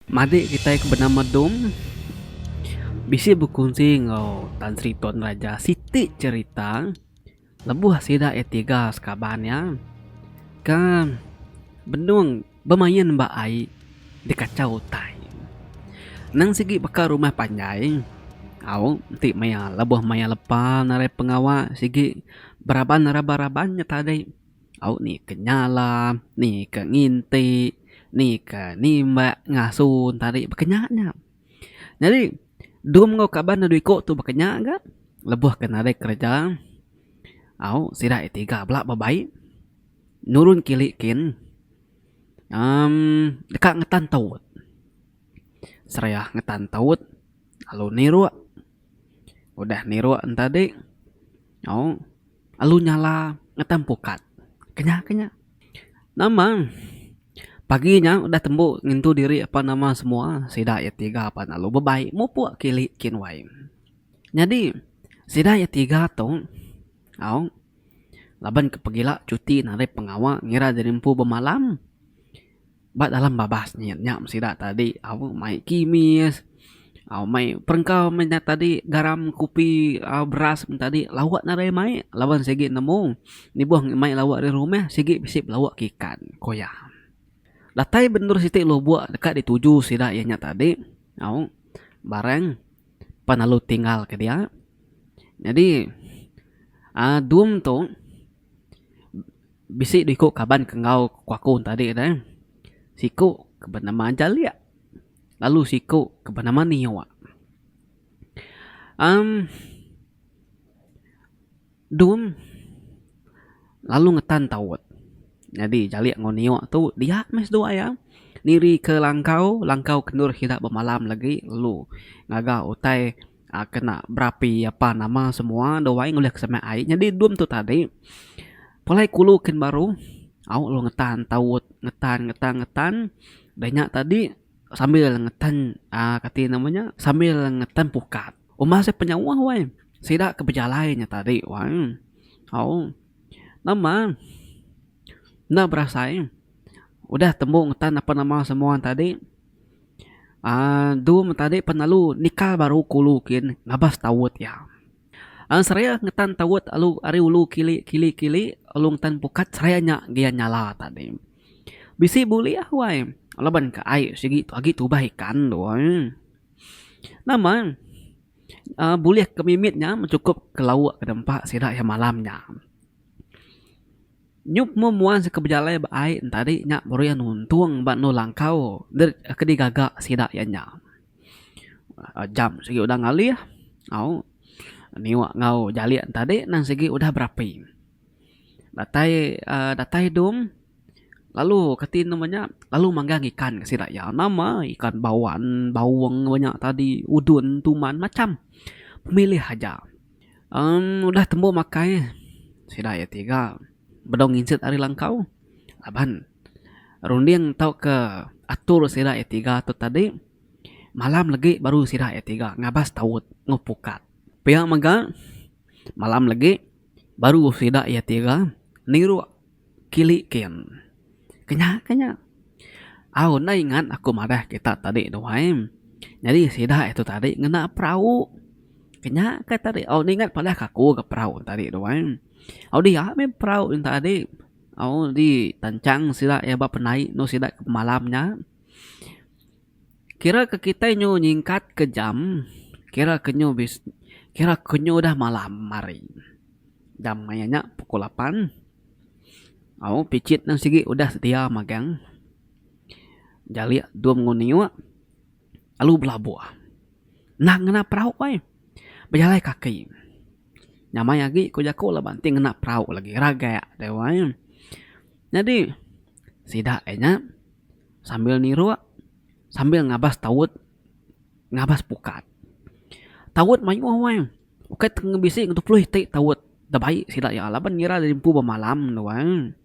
Madik kitai ke benama Dum bisi bekunsi enggau Tan Sri Tuan Raja siti cherita lebuh sida iya tiga sekaban iya ke benung bemain ba ai dikachau utai. Nang sigi baka rumah panjai au enti maya lebuh maya lepa narai pengawa sigi beraban raban-raban nya tadi. Au ni ke nyala, ni ke nginti, ni ke nimbak ngasu tadi baka nya nya. Nyadi dum enggau kaban ne dua iko tu baka nya ga lebuh ke nadai kereja au sida iya tiga bela bebai nurun kili kin uhh deka ngetan taut. Seraya ngetan taut lalu niruk udah niruk ne tadi au. Lalu nyala ngetan pukat. Kenya ke nya. Nama pagi nya udah tembu ngintu diri apan nama semua sida iya tiga pan lalu bebai mupuk kili kin wai. Nyadi sida iya tiga tu au laban ke pegila cuti narit pengawa ngira diri empu bemalam. Ba dalam babas nyin nya sida tadi au mai kimis au mai perengka meh nya tadi garam kupi au beras meh tadi lauk nadai mai laban sigi nemu nibuh mai lauk ari rumah sigi bisi belauk ke ikan ku iya. Datai ba endur siti lubok deka dituju sida iya nya tadi au barang pan lalu tinggal ke dia. Nyadi aaa dum tu. Bisi dua iku kaban ke enggau ku aku tadi ne. Siku ke benama Jalik lalu siku ke benama Niok. Emm Dum lalu ngetan taut. Nyadi Jalik enggau Niok tu dia meh seduai iya niri ke langkau, langkau ke endur sida bemalam lagi lalu ngaga utai. Aaa kena berapi apa nama semua dawai ngulih ke semak ai nyadi dum tu tadi pulai kulu kin baru au lalu ngetan taut ngetan ngetan ngetan dah nya tadi sambil ngetan aaa kati nama nya sambil ngetan pukat uma seh penyauh weh sida ke bejalai nya tadi wang au nama enda berasai udah tembu ngetan apa nama semua tadi. Aaa dum tadi pan lalu nikal baru ke ulu kin ngabas taut iya. Aaa seraya ngetan taut lalu ari ulu kili kili kili lalu ngetan pukat seraya nya gia nyala tadi. Bisi bulih wai laban ke ai sigi agi tubah ikan tu ai. Nama aaa bulih ke mimit nya chukup ke lauk ke nempa sida iya malam nya. Nyup meh muan seka bejalai ba ai entadi nya baru iya nuntung ba endur langkau ke digaga sida iya nya. Jam sigi udah ngalih au niuk enggau jalik entadi nang sigi udah berapi. Datai uhh datai dum lalu kati nemu nya lalu manggang ikan sida iya nama ikan bawan, baung nya tadi udun tuman macam pemilih aja. Emm udah tembu makai sida iya tiga bedau nginsit ari langkau laban runding tauka atur sida iya tiga tu tadi malam legi baru sida iya tiga ngabas taut enggau pukat. Pia mega malam legi baru sida iya tiga niruk kili kin. Kenya ke nya. Au enda ingat aku madah kita tadi tu ai. Nyadi sida itu tadi ngena perau. Kenya ke tadi au enda ingat padah ke aku ke perau tadi tu ai. Au dia meh perau nya tadi. Au di tanchang sida iya ba pendai endur sida ke bemalam nya. Kira ke kitai nyu nyingkat ke jam kira ke nyu bis kira ke nyu dah malam hari. Jam maya nya pukul lapan. Au pichit ne sigi udah sedia magang jalik dum enggau niuk lalu belabuh. Enda ngena perau ai bejalai kaki. Nyamai agi ku jaku laban ti ngena perau lagi ragak deh wai. Nyadi sida iya nya sambil niruk sambil ngabas taut ngabas pukat. Taut mayuh wai. Ukai teng bisi ngetu puluh iti taut da bai sida iya laban ngira diri empu bemalam tu ai.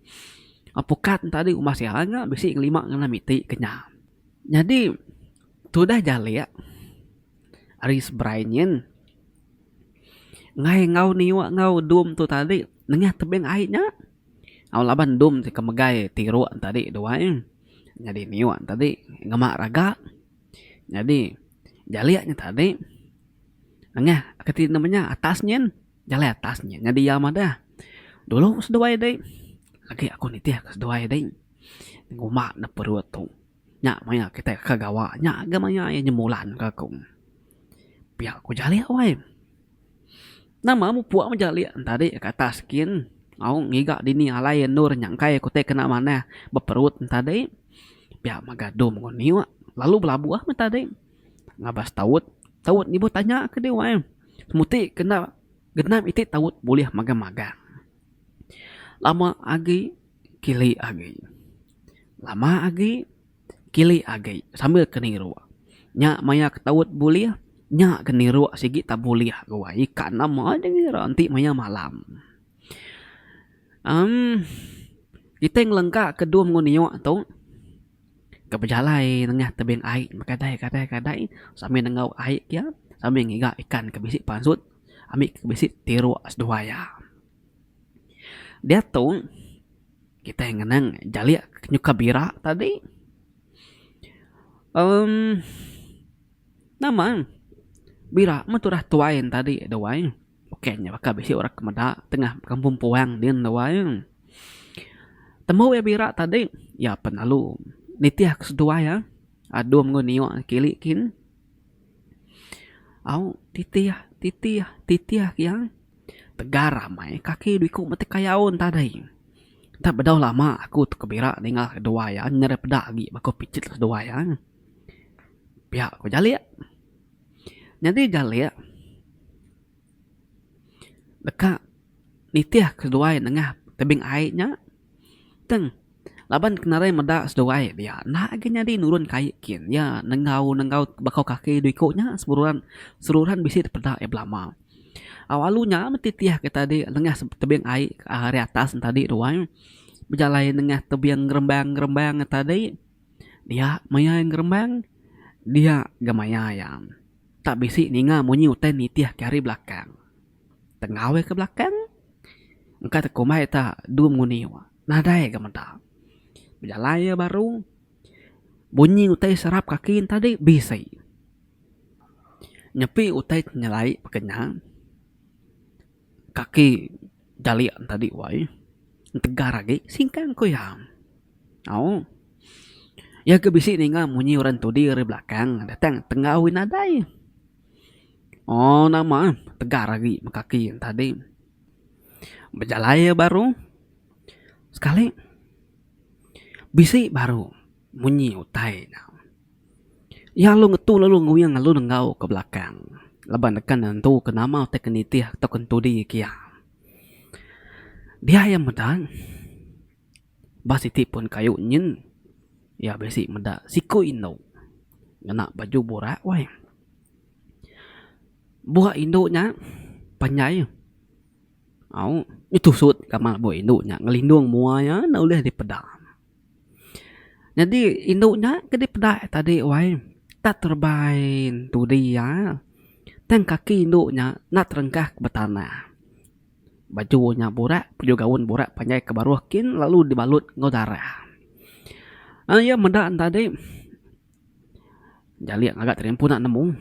Pukat ne tadi umbas iya nya bisi ngelima ngan enam iti ke nya. Nyadi tudah jalik ari seberai nyin enggai enggau niuk enggau dum tu tadi nengah tebing ai nya. Au laban dum ti ke megai tiruk tadi tu ai. Nyadi niuk tadi ngema raga. Nyadi jalik nya tadi nengah kati nama nya atas nyin jalai atas nyin. Nyadi iya madah dulu seduai dei agi aku nitih ka seduai dei ngumba ne perut tu. Nya maya kitai ka gawa nya ga maya iya nyemulan ka aku. Pia ku jalik wai. Nama mupuk meh jalik tadi ka atas kin au ngiga dini alai endur nyangkai ku tai kena manah beperut tadi. Pia mega dum enggau niuk lalu belabuh meh tadi ngabas taut. Taut nibuh tanya ke dih wai. Semuti kena genap iti taut bulih magang-magang. Lama agi kili agi. Lama agi, kili agi sambil ke niruk. Nya maya ke taut bulih, nya ke niruk sigi tak bulih guai ikan nama aja ngira enti maya malam. Emm kitai ngelengka ke dum enggau niuk tu ke bejalai nengah tebing ai kadai kadai kadai sambil nenggau ai kia sambil ngiga ikan ke bisi pansut ami ke bisi tiruk seduai iya. Diatu kitai ngenang jalik nyuka bira tadi uhh nama bira meh turah tuai ne tadi tu ai ok nya baka bisi orang ke meda tengah kampung puang din tu ai. Tembu iya bira tadi iya pen lalu nitih ke seduai iya adum enggau niok kili kin au titih titih titih iya. Tegar amai kaki dua iku meti kayau enta dei. Enta bedau lama aku tu ke bira ninga seduai iya nyadi peda agi baka pichit seduai iya. Pia ku jalik. Nyadi jalik deka nitih ke seduai nengah tebing ai nya teng Laban ke nadai meda seduai dia enda agi nyadi nurun ke ai kin iya nenggau nenggau bakau kaki dua iku nya seruran seruran bisi dipeda iya belama. Au alu nya meh titih ke tadi nengah tebing ai ari atas ne tadi tu ai bejalai nengah tebing ngerembang ngerembang ne tadi dia maya iya ngerembang dia ga maya iya tak bisi ninga munyi utai nitih ke ari belakang. Tengau iya ke belakang engka te kumbai ta dum ngundi. Nadai ga meda. Bejalai iya baru, bunyi utai serap kaki ne tadi bisi. Nyepi utai ti nyelai baka nya, kaki jalik ne tadi wai tegar agi singkang ku iya. Au iya ke bisi ninga munyi orang entudi ari belakang datang tenggau iya nadai. Oh nama tegar agi kaki ne tadi. Bejalai iya baru. Sekali bisi baru munyi utai nya. Iya lalu ngetu lalu nguing lalu nenggau ke belakang laban deka nentu ke nama utai ke nitih tauka entudi ke iya. Dia iya meda ba siti pun kayu nyin iya bisi meda siku indu ngena baju burak weh. Buk indu nya panjai. Au nya tusut gamal lebuh indu nya ngelindung mua iya enda ulih dipeda. Nyadi indu nya ke dipeda tadi wai tak terebai entudi iya tang kaki indu nya enda terengkah ke betanah. Baju nya burak baju gaun burak panjai ke baruh kin lalu dibalut enggau darah. Iya meda ne tadi jalik ngaga diri empu enda nemu.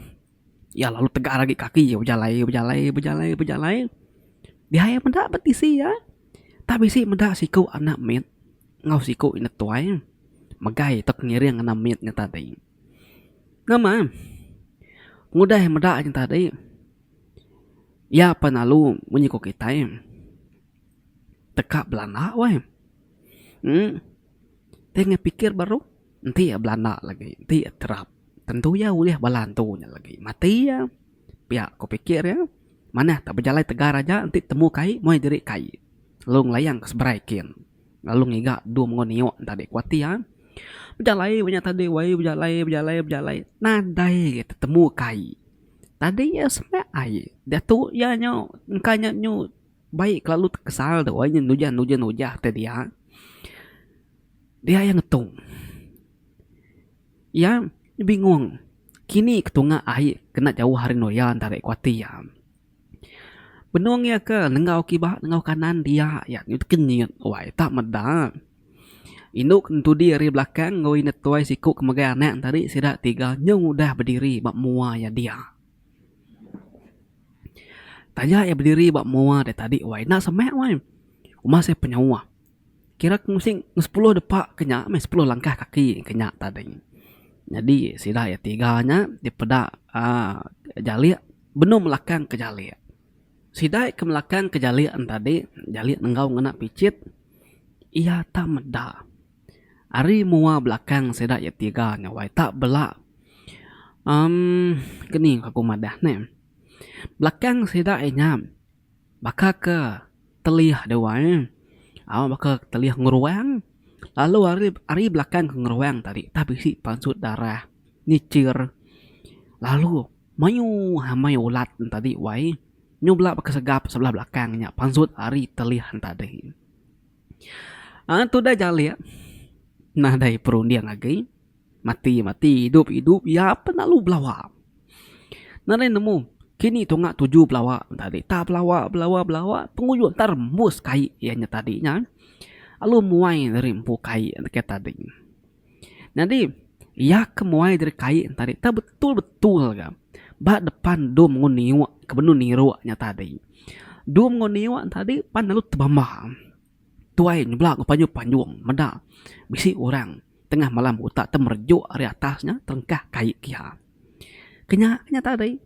Iya lalu tegar agi kaki iya bejalai bejalai bejalai bejalai. Dia iya meda ba tisi iya tak bisi meda siku anak mit enggau siku indu tuai megai tauka ngiring anak mit nya tadi. Nama pengudah iya meda nya tadi iya pan lalu munyi ku kitai teka belanda weh. Em ti ngan pikir baru enti iya belanda lagi enti iya terap. Tentu iya ulih bala antu nya lagi. Mati iya. Pia ku pikir iya. Manah tak bejalai tegar aja enti temu kai muai diri kai. Lalu ngelayang ke seberai kin. Lalu ngiga dum enggau niok ne tadi ku ati iya. Bejalai ba nya tadi wai bejalai bejalai bejalai nadai ga tetemu kai. Tadi iya semak ai. Diatu iya nyu engka nya nyu bai kelalu tekesal tu ai nujah nujah nujah te dia. Dia iya ngetu. Iya bingung kini ke tunga ai kena jauh ari endur iya enta ku ati iya. Benung iya ke nenggau kiba nenggau kanan dia iya nyu tekenyit wai tak meda. Indu ke entudi ari belakang enggau indu tuai siku ke megai anak tadi sida tiga nyau udah bediri ba mua iya dia. Taja iya bediri ba mua dia tadi wai enda semak wai. Uma seh penyauh. Kira ke musin sepuluh depa ke nya meh sepuluh langkah kaki ke nya tadi. Nyadi sida iya tiga nya dipeda aaa jalik benung melakang ke jalik. Sida ke melakang ke jalik ne tadi jalik enggau ngena pichit iya tak meda ari mua belakang sida iya tiga nya wai tak bela emm keni ku aku madah neh. Belakang sida iya nya. Baka ke telih deh wai au baka telih ngeruang lalu ari ari belakang ke ngeruang tadi tah bisi pansut darah nichir lalu mayuh amai ulat ne tadi wai nyu bela baka segap sebelah belakang nya pansut ari telih ne tadi. Aaa tudah jalik nadai perunding agi. Mati mati idup idup iya pen lalu belawa. Nadai nemu kini tunga tuju belawa tadi tak belawa belawa belawa pengujung tak rembus kai iya nya tadi nya lalu muai diri empu kai ke tadi. Nyadi iya ke muai diri kai tadi tak betul betul ga ba depan dum enggau niuk ke benung niruk nya tadi. Dum enggau niuk tadi pan lalu tebamba. Tuai nyebela enggau panjung panjung meda bisi orang tengah malam utak te merejuk ari atas nya terengkah kai kia. Kenya nya tadi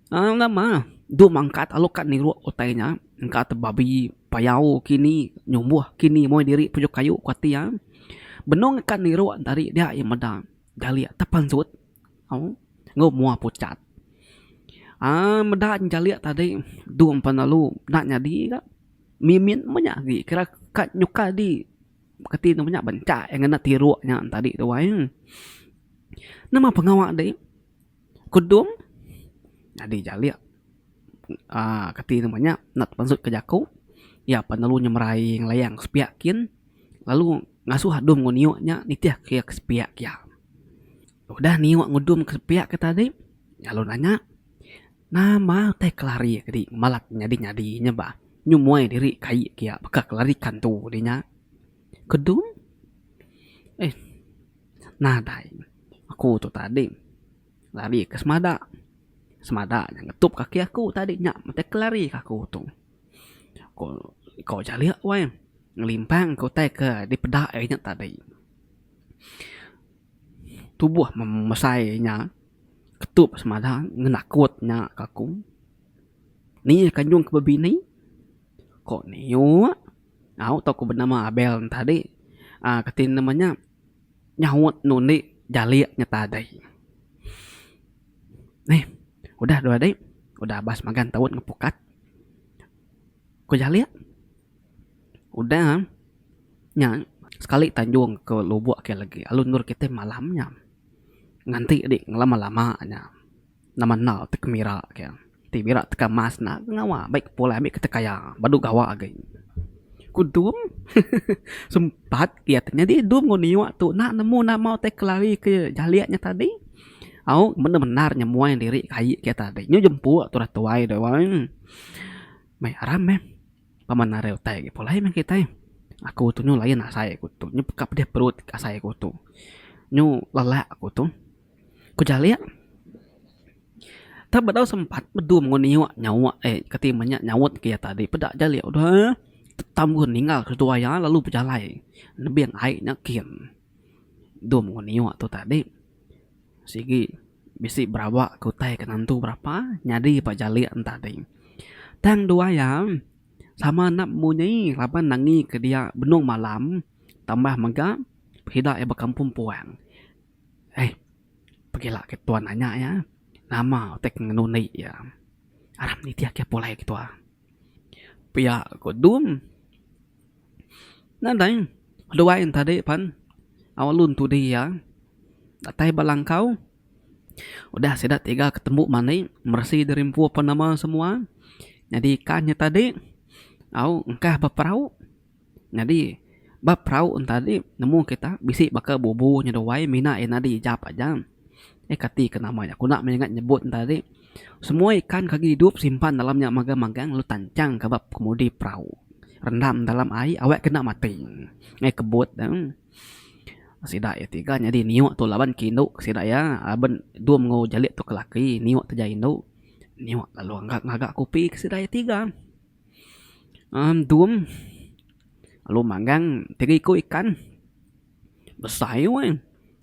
aaa nama dum angkat lalu ka niruk utai nya engka te babi payau kini nyumbuh kini moi diri pejok kayu ku ati iya. Benung ka niruk tadi dia iya meda jalik te pansut au enggau mua puchat. Aaa meda jalik tadi dum pan lalu enda nyadi ga. Mimit meh nya agi kira ka nyuka di keti ne nya benca iya ngena tiruk nya tadi tu ai. Nama pengawa di kudung nyadi jalik aaa keti ne nya enda tepensut ke jaku iya pan lalu nyemerai ngelayang sepiak kin lalu ngasuh adum enggau niuk nya nitih ke iya ke sepiak iya. Udah niuk ngudum ke sepiak ke tadi lalu nanya. Nama utai kelari kedi malat nyadi nyadi nya bah nyu muai diri kai kia baka kelari kantu di nya. Kedung eh nadai aku tu tadi lari ke semada, semada nya ngetup kaki aku tadi nya meh kelari ka aku tu. Ko ko jalik weh ngelimpang ke utai ke dipeda iya nya tadi. Tubuh mesai nya ketup semada ngenakut nya ka aku. Ni kanjung ke bebini ko niu au tau ku benama Abel ne tadi aaa kati nama nya nyaut nundi jalik nya tadi. Neh udah dua adi udah abas magan taun ngepukat ku jalik. Udah nya sekali tanjung ke lubok ke lagi lalu endur kitai malam nya nganti adi ngelama lama nya nama enda ti kemira ke ti bira teka mas enda ngawa baik pulai ambi ke kaya badu gawa agi. Ku dum sempat iya ti nyadi dum enggau niuk tu enda nemu nama utai kelari ke jalik nya tadi au mendar mendar nyemuai diri ke ai ke tadi nyu jempuk tudah tuai deh wang. Meh aram meh. Paman narai utai agi pulai meh kitai. Aku tu nyu lain asai aku tu. Nyu peka pedih perut asai aku tu. Nyu lelak aku tu. Ku jalik tang bedau sempat bedum enggau niuk nyauk eh kati meh nya nyaut ke iya tadi peda jalik udah tetambun ninggal ke seduai iya lalu bejalai nebing ai nya kin. Dum enggau niuk tu tadi sigi bisi berawa ke utai ke nentu berapa nyadi ba jalik ne tadi. Tang dua iya sama enda munyi laban nangi ke dia benung malam tambah mega pida iya ba kampung puang. Eh pegila ke tuan nanya iya nama utai ke ngenundi iya. Aram nitih ke pulai ke tua. Pia ku Dum. Nadai duai ne tadi pan au alun tudi iya datai ba langkau udah sida tiga ke tembu mandi meresi diri empu apan nama semua nyadi ikan nya tadi au engkah ba perau nyadi ba perau ne tadi nemu kita bisi baka bubu nya duai mina iya nyadi ijap aja. Eh kati ke nama nya ku enda meh ingat nyebut ne tadi semua ikan ke agi idup simpan dalam nya magang magang lalu tanchang ka ba kemudi perau. Rendam dalam ai awak kena mati. Ngai kebut ne. Sida iya tiga nyadi niuk tu laban ke indu ke sida iya laban dum enggau jalik tu ke laki niuk tu ja indu. Niuk lalu ngaga ngaga kopi ke sida iya tiga. Emm dum lalu manggang tiga iku ikan besai weh.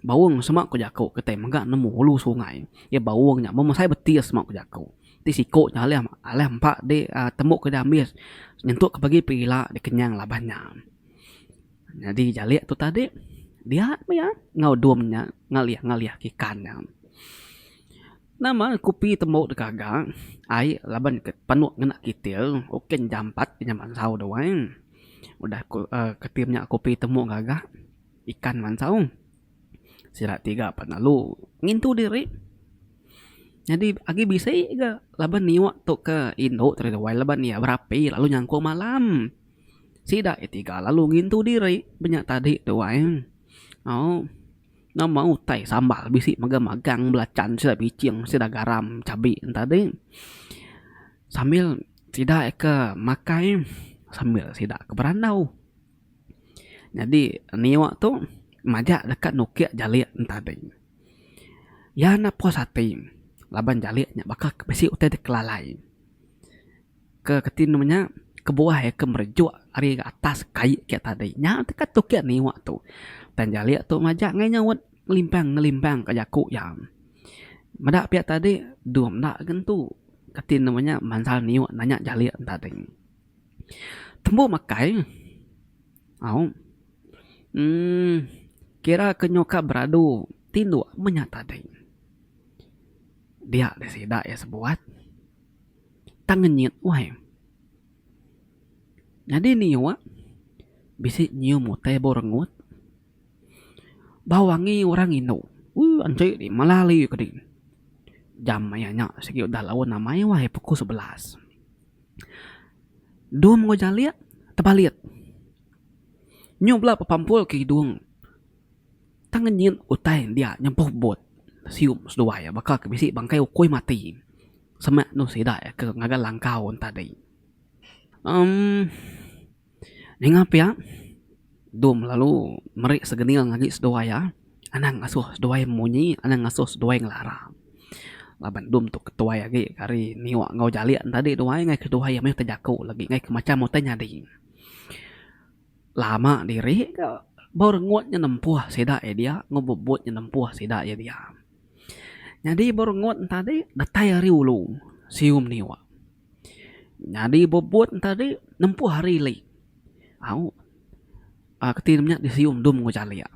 Baung sema ku jaku kitai mega nemu ulu sungai. Iya baung nya meh mesai betis sema ku jaku. Ti siku nya alih alih empa di uhh tembu ke diambis nyentuk ke pagi pegila dikenyang laban nya. Nyadi jalik tu tadi dia meh iya enggau dum nya ngalih ngalih ke ikan nya. Nama kupi tembu digaga ai laban ke panu ngena kitil ukin jampat inya mansau tu ai. Udah ku uhh keti nya kupi tembu gaga ikan mansau sida tiga pan lalu ngintu diri. Nyadi agi bisi ga laban niuk tu ke indu tadi wai laban iya berapi lalu nyangkung malam. Sida iya tiga lalu ngintu diri benya tadi tu ai. Au nama utai sambal bisi mega magang belacan sida biching sida garam chabi ne tadi. Sambil sida ke makai sambil sida ke berandau. Nyadi niuk tu majak deka nukik jalik ne tadi. Iya enda puas ati laban jalik nya baka ke bisi utai dikelalai. Ke keti nama nya kebuah iya ke merejuk ari atas kai ke tadi nya teka tukik niuk tu. Tang jalik tu majak ngai nyaut ngelimpang ngelimpang ka jaku iya. Meda pia tadi dum enda gentu keti nama nya mansal niuk nanya jalik ne tadi. Tembu makai au uhh kira ke nyuka beradu tinduk meh nya tadi. Dia deh sida iya sebuat. Tang ngenyit wai. Nyadi niuk bisi nyium utai ba rengut. Bau angi orang indu. Ooh anchi di melali ke di. Jam maya nya sigi udah laun amai wai pukul 11. Dum enggau jalik tebalit. Nyu bela bepampul ke idung. Tang ngenyit utai dia nyempuh but sium seduai baka ke bisi bangkai ukui mati. Semak endur sida ke ngaga langkau tadi. Emm ninga pia dum lalu meri segenil agi seduai iya anang ngasuh seduai munyi anang ngasuh seduai ngelara. Laban dum tu ketuai agi ari niuk enggau jalik tadi duai ngagai keduai iya meh tejaku lagi ngagai ke macam utai nyadi. Lama diri ga ba rengut nya nempuh sida iya dia enggau bebut nya nempuh sida iya dia. Nyadi ba rengut ne tadi datai ari ulu sium niuk. Nyadi bebut ne tadi nempuh ari ili au uhh keti ne nya disium dum enggau jalik.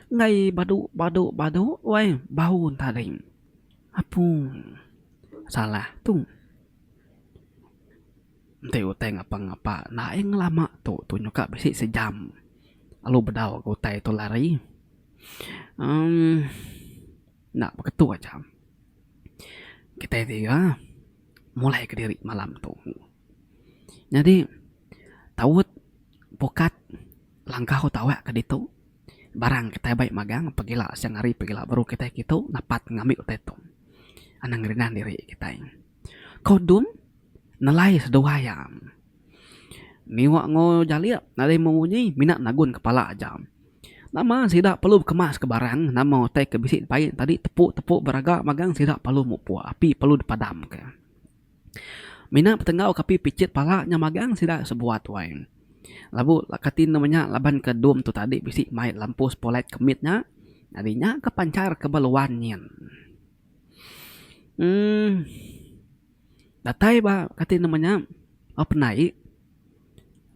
Enggai badu badu badu wai bau ne tadi. Apu salah tu. Enti utai ngapa ngapa enda ai ngelama tu tu nyuka bisi sejam lalu bedau ga utai tu lari uhh enda beketu aja. Kitai tiga mulai kediri malam tu. Nyadi taut pukat langkau tawak ke ditu barang kitai bai magang pegila siang hari pegila baru kitai kitu napat ngambi utai tu. Anang ngerinang diri kitai. Ko dum. Nelai seduai iya. Niuk enggau jalik nadai memunyi mina nagun kepala aja. Nama sida perlu bekemas ke barang nama utai ke bisi dibai tadi tepu tepu beraga magang sida perlu mupuk api perlu dipadam ke. Mina betenggau ke api pichit pala nya magang sida sebuat wai. Labu kati nama nya laban ke dum tu tadi bisi mai lampu spotlight ke mit nya nyadi nya ke panchar ke ba luan nyin. Uhh. Datai ba kati nama nya au penai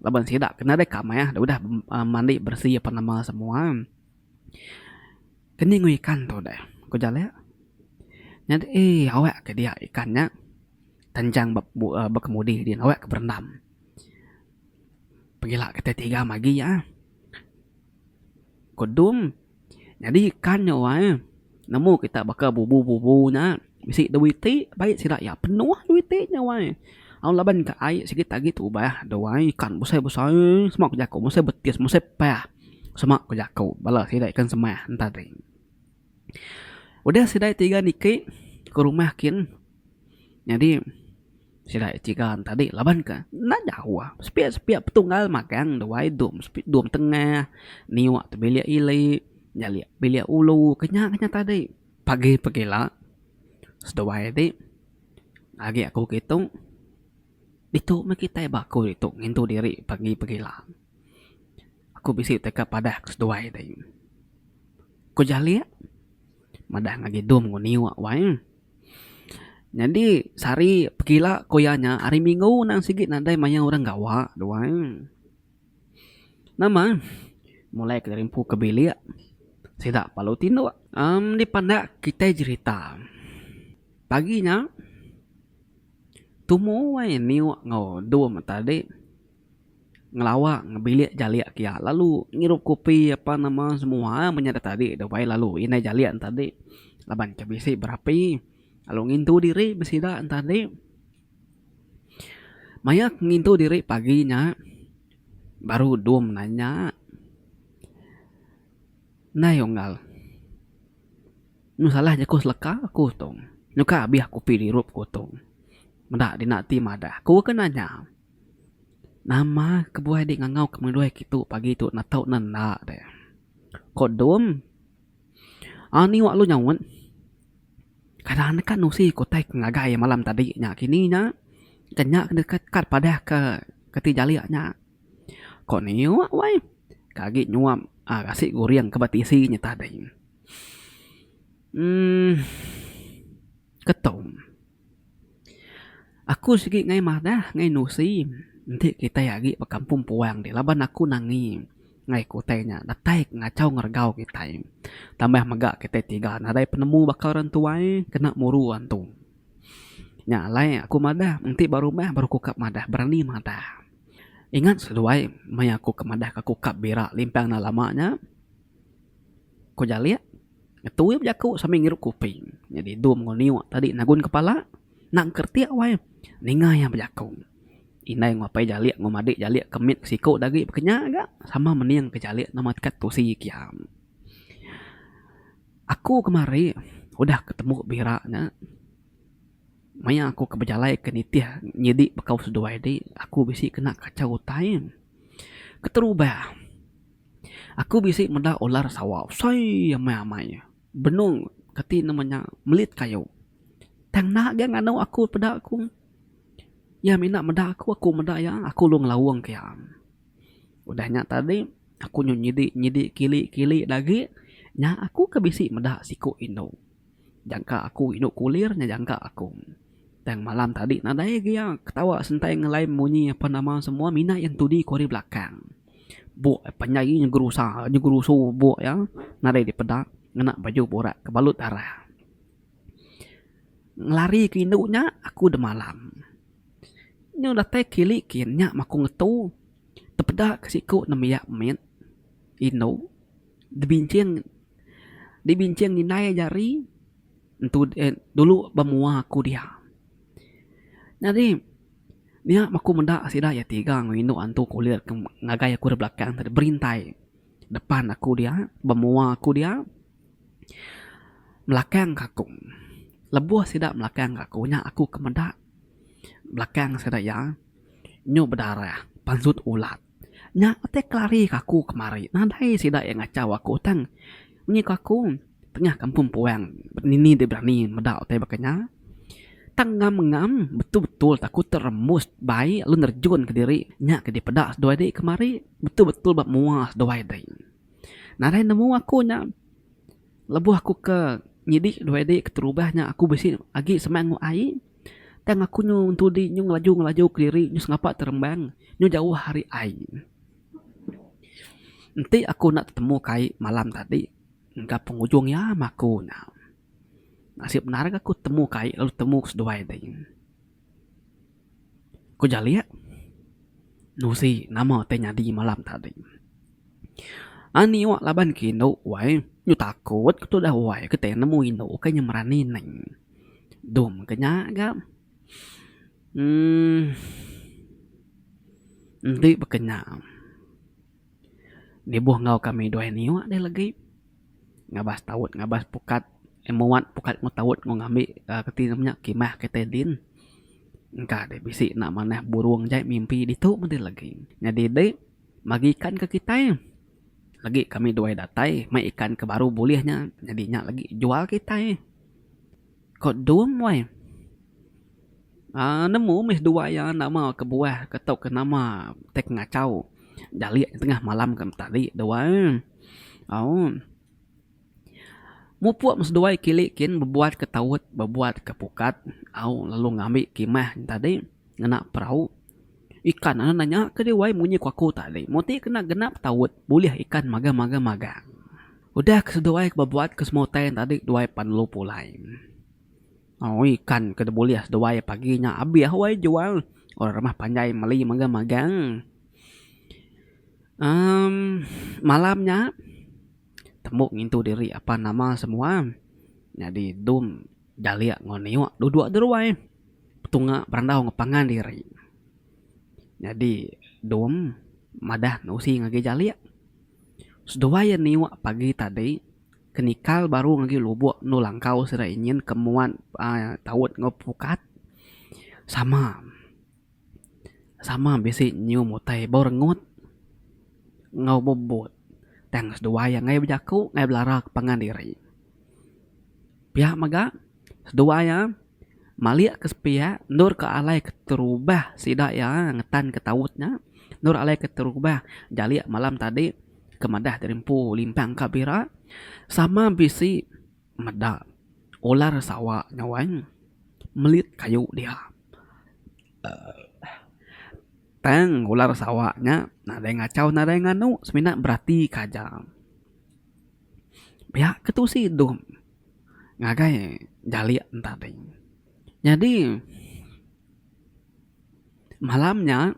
laban sida ke nadai kamah udah mandi beresi apan nama semua. Kening enggau ikan tu deh ku jalek. Nyadi eii awak ke dia ikan nya tanjang ba bekemudi din awak ke berendam. Pegila kitai tiga magi ah. Ku Dum, nyadi ikan nya wai nemu kita baka bubu-bubu nya bisi dua iti bai sida iya penuh dua iti nya wai. Au laban ka ai sigi agi tubah tu wai ikan besai-besai sema ku jaku mesai betis mesai pah sema ku jaku bala sida ikan semah ne tadi. Udah sida tiga niki ke rumah kin nyadi. Sida ciga ne tadi laban ke enda jauh sepiak sepiak petunggal magang duai dum dum tengah niuk te bilik ili. Jalik bilik ulu ke nya ke nya tadi. Pagi pegila seduai ti agi aku kitu ditu meh kitai ba aku ditu ngintu diri pagi pegila. Aku bisi teka padah ke seduai ti. Ku Jalik madah ngagai Dum enggau Niok wai. Nyadi sehari pegila ku iya nya hari minggu nang sigi nadai maya orang gawa wai. Nama mulai ke rimpu ke bilik sida perlu tinduk. Emm dipandak kitai jerita pagi nya tumu ai niuk enggau dum tadi ngelawa bilik jalik kia lalu ngirup kopi apan nama semua menya da tadi dawai lalu indai jalik tadi laban ke bisi berapi lalu ngintu diri sida tadi. Maya ke ngintu diri pagi nya baru dum nanya ndai unggal meh salah jaku seleka aku tu nyuka abih kopi dirup ku tu meda dina ti madah ku ke nanya nama kebuah di ngangau ke menduai kitu pagi tu netu ne enda deh ko dum ani wak lu nyaut. Kada neka nusi ke utai ke ngagai malam tadi nya kini nya ke nya ke ka padah ke keti jalik nya. Ko niuk weh ke agi nyuap aaa asi guring ke ba tisi nya tadi. Emm ketum. Aku sigi ngai madah ngai nusi enti kitai agi ba kampung puang ti laban aku nangi ngai ku utai nya datai ngachau ngeregau kitai. Tambah mega kitai tiga nadai penemu baka orang tuai kena muru antu. Nya alai aku madah enti ba rumah baru ku ka madah berani madah. Ingat seduai maya aku ke madah ka ku ka bira limpang enda lama nya ku jalik. Ngetu iya bejaku sambil ngirup kopi. Nyadi Dum enggau Niok tadi nagun kepala enda engkeretik wai ninga iya bejaku. Indai enggau apai jalik enggau madik jalik ke mit siku da agi baka nya ga sama mening ke jalik nama tekat tusi kia. Aku kemari udah ketemu bira nya maya aku ke bejalai ke nitih nyidi bekau seduai ti aku bisi kena kachau utai. Keterubah. Aku bisi meda ular sawa besai amai amai benung kati nama nya melit kayu. Tang enda ga nganu aku peda aku. Iya mina meda aku, aku meda iya, aku lalu ngelaung ke iya. Udah nya tadi aku nyau nyidi nyidi kili kili da agi nya aku ke bisi meda siku indu. Jangka aku indu kulir nya jangka aku. Tang malam tadi nadai agi iya ketawa sentai ngelai munyi apan nama semua mina iya entudi ku ari belakang. Buk iya panjai nyegerusa nyegerusu buk iya nadai dipeda ngena baju burak ke balut darah. Ngelari ke indu nya aku demalam. Nyu datai kili kin nya maku ngetu tepeda ke siku nembiak mit indu. Dibinching dibinching indai jari entu dulu ba mua aku dia. Nyadi nya aku meda sida iya tiga enggau indu antu kulit ke ngagai aku da belakang tadi berintai depan aku dia ba mua aku dia melakang ka aku. Lebuh sida melakang ka aku nya aku ke meda belakang sida iya nyu bedarah pansut ulat. Nya utai kelari ka aku kemari nadai sida iya ngachau aku tang munyi ku aku tengah kampung puang dini deh berani meda utai baka nya tang ngam ngam betul betul aku teremus bai lalu nerjun kediri nya ke dipeda seduai dei kemari betul betul ba mua seduai dei. Nadai nemu aku nya lebuh aku ke nyidi seduai dei keterubah nya aku bisi agi semak enggau ai. Tang aku nyu entudi nyu ngelaju ngelaju kediri nyu sengapa terembang nyu jauh ari ai. Enti aku enda tetemu ke ai malam tadi engka pengujung iya meh aku nya. Nasib bendar ga aku tetemu ke ai lalu tetemu ke seduai ti. Ku Jalik nusi nama ti nyadi malam tadi. Ani wak laban ke indu wai nyu takut ke tudah wai ke tai nemu indu ke nya merani ning. Dum ke nya ga uhh enti baka nya nibuh enggau kami duai niuk deh legi ngabas taut ngabas pukat muat pukat enggau taut enggau ngambi reti ne nya kimbah kitai din engka deh bisi enda manah burung jai mimpi ditu meh deh legi. Nyadi deh bagi ikan ke kitai. Lagi kami duai datai mai ikan ke baru bulih nya nyadi nya lagi jual kitai. Ko Dum weh. Aaa nemu mih seduai iya nama kebuah ke tauka nama tai ke ngachau jalik tengah malam ke tadi duai. Au. Mupuk meh seduai kili kin bebuat ke taut bebuat ke pukat au lalu ngambi kimah tadi ngena perau. Ikan anu nanya ke deh wai munyi ku aku tadi muti kena genap taut bulih ikan magang magang magang. Udah ke seduai ke bebuat ke semua utai tadi duai pan lalu pulai. Oh ikan ke dibulih seduai pagi nya abih wai jual orang rumah panjai meli magang magang. Emm malam nya tembu ngintu diri apan nama semua nyadi dum jalik enggau niuk duduk deruai. Petunga berandau enggau pangan diri. Nyadi Dum madah nusi ngagai Jalik. Seduai iya niuk pagi tadi ke nikal baru ngagai lubok endu langkau sida ingin ke muat aaa taut enggau pukat sama. Sama bisi nyium utai bau rengut enggau bebut. Tang seduai iya enggai bejaku enggai belara ke pangan diri. Pia mega seduai iya malik ke sepiak endur ke alai keterubah sida iya ngetan ke taut nya endur alai keterubah jalik malam tadi ke madah diri empu limpang ka bira sama bisi meda ular sawa nya wang melit kayu dia. Tang ular sawa nya nadai ngachau nadai nganu semina berati ka aja. Pia ke tusi dum ngagai jalik enta ti. Nyadi malam nya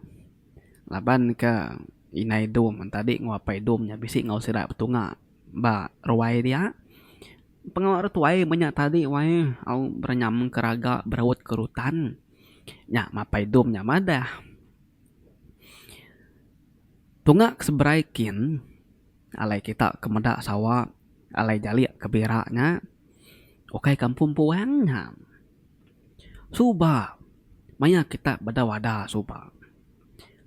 laban ke indai dum tadi enggau apai dum nya bisi enggau sida betunga ba ruai dia. Pengawa re tuai menya tadi wai au berenyam ke raga beraut ke rutan nya apai dum nya madah. Tunga ke seberai kin. Alai kita ke meda sawa alai jalik ke bira nya ukai kampung puang nya. Suba maya kita bedau ada suba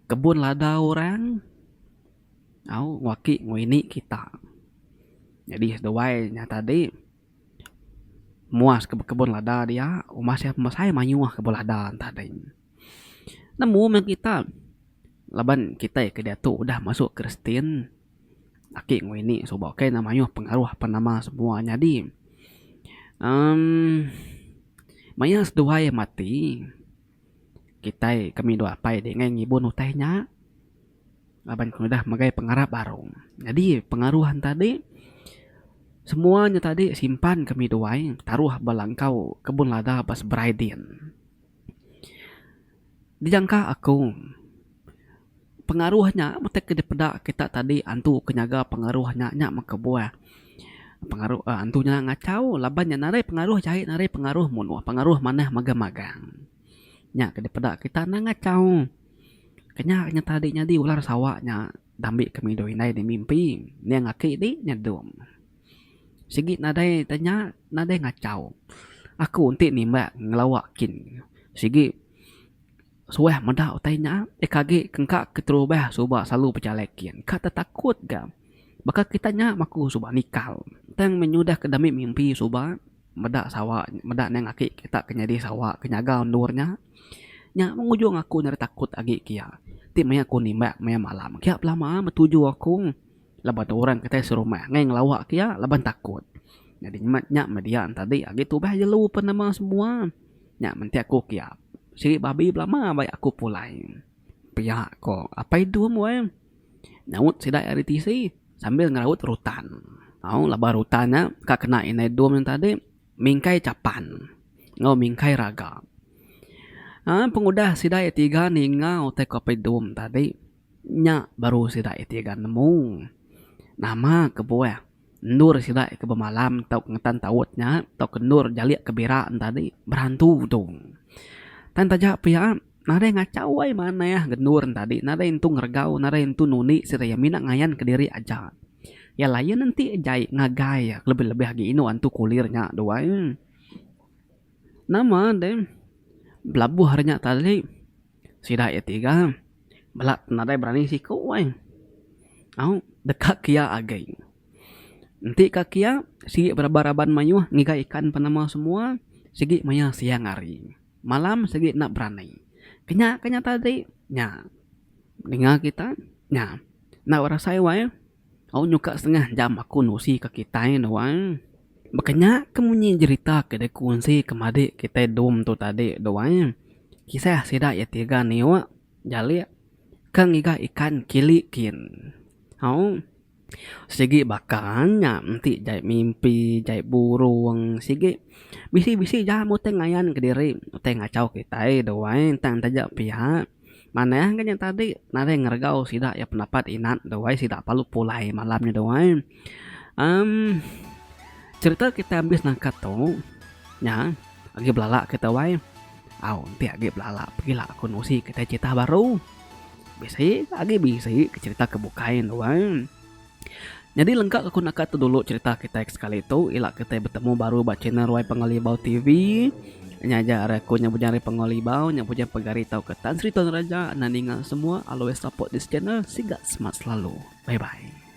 kebun lada orang au waki enggau ini kita. Nyadi seduai nya tadi muas ke bekebun lada dia uma sia pemesai mayuh kebun lada tadi. Nemu meh kita. Laban kitai ke diatu udah masuk Kristian, aki enggau ini suba kai ne mayuh pengaruh apan nama semua nyadi uhh maya seduai mati kitai kami dua apai deh ngai ngibun utai nya laban ke udah megai pengarap baru. Nyadi pengaruh ne tadi semua nya tadi simpan kami duai taruh ba langkau kebun lada ba seberai din. Dijangka aku, pengaruh nya mesti ke dipeda kita tadi antu ke nyaga pengaruh nya nya meh kebuah pengaruh uhh antu nya ngachau laban nya nadai pengaruh jai nadai pengaruh munuh pengaruh manah magang magang. Nya ke dipeda kita enda ngachau. Kenya nya tadi nyadi ular sawa nya dambi ke midu indai di mimpi ning aki di nyedung. Sigi nadai tanya nadai ngachau. Aku enti nimbak ngelawa kin sigi suah meda utai nya ika agi kengka keterubah suba selalu pejalai kin ka tetakut ga. Baka kita nya maku suba nikal tang menyudah ke dami mimpi suba meda sawa meda ning aki kita ke nyadi sawa ke nyaga endur nya. Nya mengujung aku nyadi takut agi kiya ti maya aku nimbak maya malam kiya belama betuju aku. Laban orang kitai serumah ngai ngelawa ke iya laban takut. Nyadi nyema nya meh dia tadi agi tubah jelu pen nama semua. Nya meh enti aku ke iya sigi babi belama bai aku pulai. Pia ko apai dum weh nyaut sida ari tisi sambil ngeraut rutan. Au laban rutan nya ka kena indai dum nya tadi mingkai chapan enggau mingkai raga. Aaa pengudah sida iya tiga ninga utai ko apai dum tadi. Nya baru sida iti ga nemu nama kebuah endur sida ke bemalam tauka ngetan taut nya tauka endur jalik ke bira ne tadi berantu tu. Tang taja pia nadai ngachau ai manah ga endur ne tadi nadai entu ngeregau nadai entu nundi sida iya mina ngayan kediri aja. Iya lain enti jai ngagai iya lebih lebih agi inu antu kulir nya tu ai. Nama deh belabuh ari nya tadi sida iya tiga. Bala nadai berani siku ai. Au. Deka kia agi. Enti ka kia sigi beraban-raban mayuh ngiga ikan penama semua sigi maya siang hari. Malam sigi enda berani. Kenya ke nya tadi nya ninga kita nya enda berasai wai au nyuka setengah jam aku nusi ka kitai ne wai. Baka nya ke munyi jerita ke dikunsi ke madik kitai dum tu tadi tu wai. Kisah sida iya tiga niuk jalik ke ngiga ikan kili kin. Au. Sigi baka nya enti jai mimpi jai burung sigi bisi bisi jam utai ngayan kediri utai ngachau kitai dau ai tang taja pia manah ga nya tadi nadai ngeregau sida iya pendapat inat dau ai sida perlu pulai malam nya dau ai uhh cerita kitai ambis nangka tu nya agi belala kita wai au enti agi belala pegila aku nusi kitai cerita baru. Bisi agi bisi ke cerita ke bukai endo ai. Nyadi lengka aku naka tu dulu cerita kitai ke sekali tu ila kitai betemu baru ba channel Ruai Pangalibau TV. Nya aja ari aku nya bujang ari Pangalibau nya bujang pegari tauka Tan Sri Tuan Raja enda ninga semua always support this channel siga semat selalu. Bye bye.